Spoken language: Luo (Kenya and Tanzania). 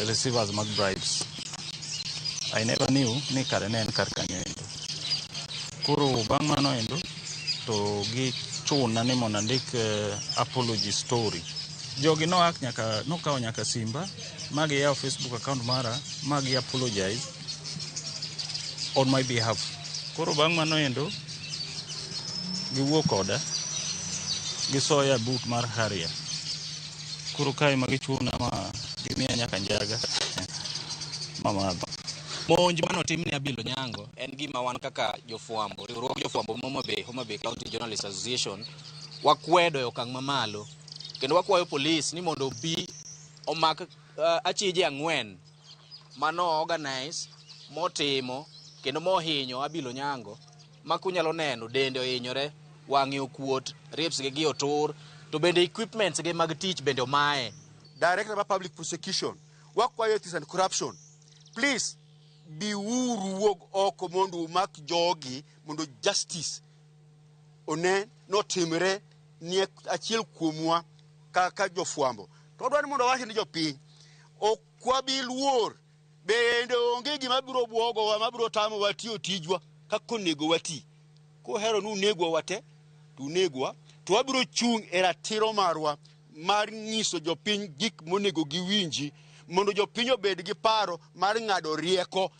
receivers mag bribes. I never knew ni kare ne en kar kanyo endo. Koro bang' mano endo to gichuna ni mondo andik apology story. Jogi noak nyaka nokawo nyaka simba ma giyawo Facebook account mara ma gi apologize on my behalf. Koro bang' mano endo giwuok koda gisoya e boot mar Harrier. Koro kae ma gichuna ma gimiya nyaka njaga mamadho. Monj manotim ne Abiel Onyango en gima wan kaka jofwambo, riwruog jofwambo ma Homa Bay, Homa Bay County Journalists Association, wakwedo e okang' mamalo. Kendo wakwayo polis ni mondo obi omak achije ang'wen mano organize, motimo kendo mohinyo Abiel Onyango, ma kunyalo neno dende ohinyore, wang'e okuot, ribs gi otur, to bende equipments gi mag tich bende omaye. Director of Public Prosecution, wakwayo Ethics and Corruption, please biuru wuog oko mondo umak jogi mondo justice one notimre ni achiel kuomwa kaka jofwambo. To wadwaro ni mondo wawach ni jopiny ok wabi luor, bende onge gima biro bwogowa mabiro tamowa tiyo tijwa kaka onego wati. Kuhero ni unegwa wate to unegwa, to wabiro chung' e ratiro marwa mar nyiso jopiny gik monego giwinji mondo jopiny obed gi paro mar ng'ado rieko.